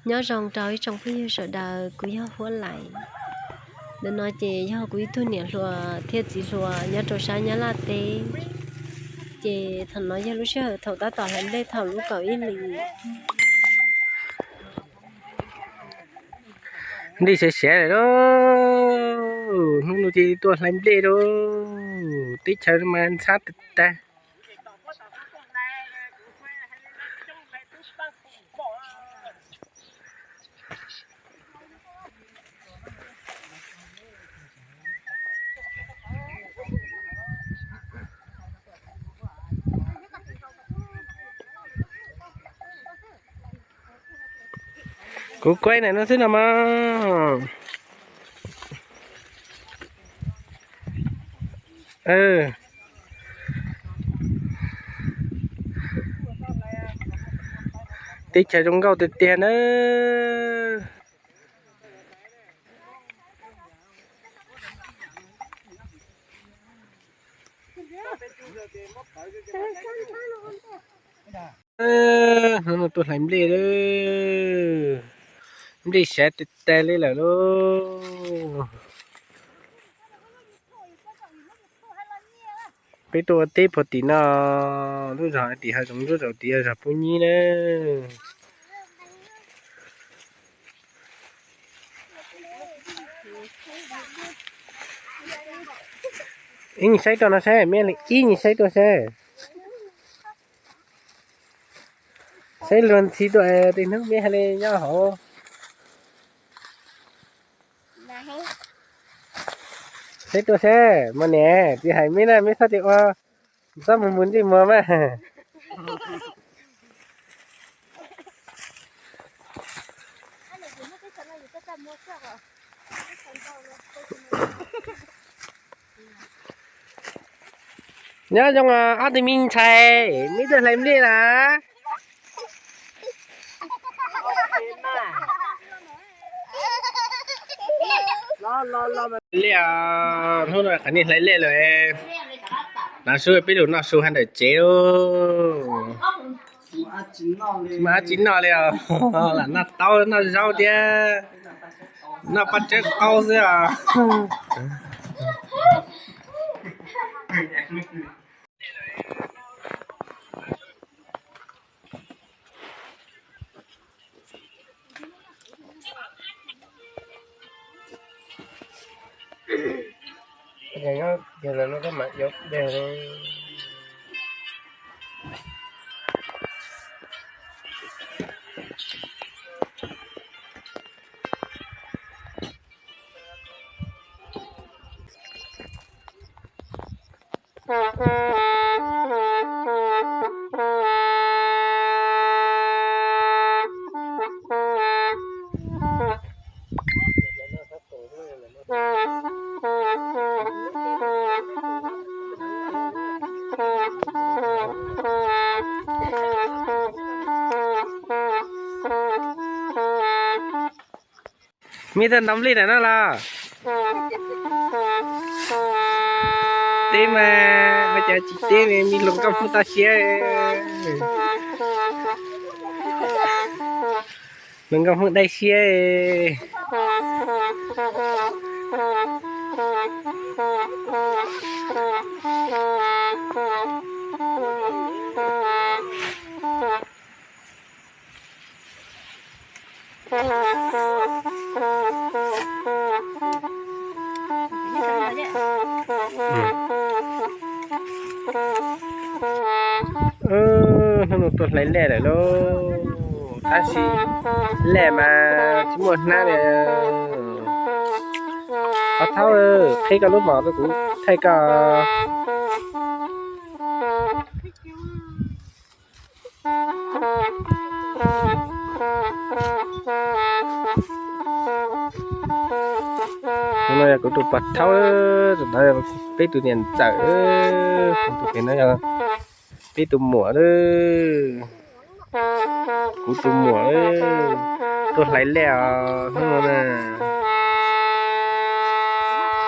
Nyob zoo rau ib tsoom phooj ywg sawv daws, kuv yog Huab Lais. Ntawm no ces yog kuv ib tug niam hluas thiab txiv hluas nyob rau sab Nyab Laj teb. Ces thaum no yog lub sij hawm thaum tab tom hlais nplej thaum lub kaum ib hlis. Nplej siav siav lawm lauj, hnub no ces tuaj hlais nplej lauj, teb chaws mas ntxhab tag tag. Kuv kuaib ntawm no xwb no mas. Teb chaws zoo nkauj tiag tiag nawb. Hnub no tuaj hlais nplej, nplej siav tag tag li lawm lauj. Peb tuaj ua teb puag tim no, lub zog tim hav zoov, lub zog tim yog zog Pub Nyib na. Ib nyuag saib tuaj no saib, me ib nyuag saib tuaj saib. Saib luag ntxhi tuaj, tej hnub me hais li nyob hauv. Saib tuaj saib mas niam, tsis hais me na, me txhob tias ua, txhob mus mus ntsej muag mas. Nyob zoo ob tug me ntxhais, me tuaj hlais nplej lawm. Liaj, hnub no qhov niag hlais liaj lawm. Nov su peb lug noj su hab ntawm tsev lauj. Tsis muaj dab tsi noj li os, lam noj taub noj zaub thiab noj paj tsawb qaub xwb os. Me tuaj ntaus nplej ntawm no los? Teb mas ua cas tsis teb, me hluas nkauj Hmoob tau siab. Hluas nkauj Hmoob dai siab. Hnub no tuaj hlais liaj lawm lauj, tab sis liaj mas tsis muaj hnab li. Pov Thaub, qhib koj lub mom rau kuv thaij koj. Tus no yog kuv tus Pov Thaub, tus no yog peb tus niam ntxawm, tus pem no yog peb tus muam, kuv tus muam, tuaj hlais liaj os hnub no na.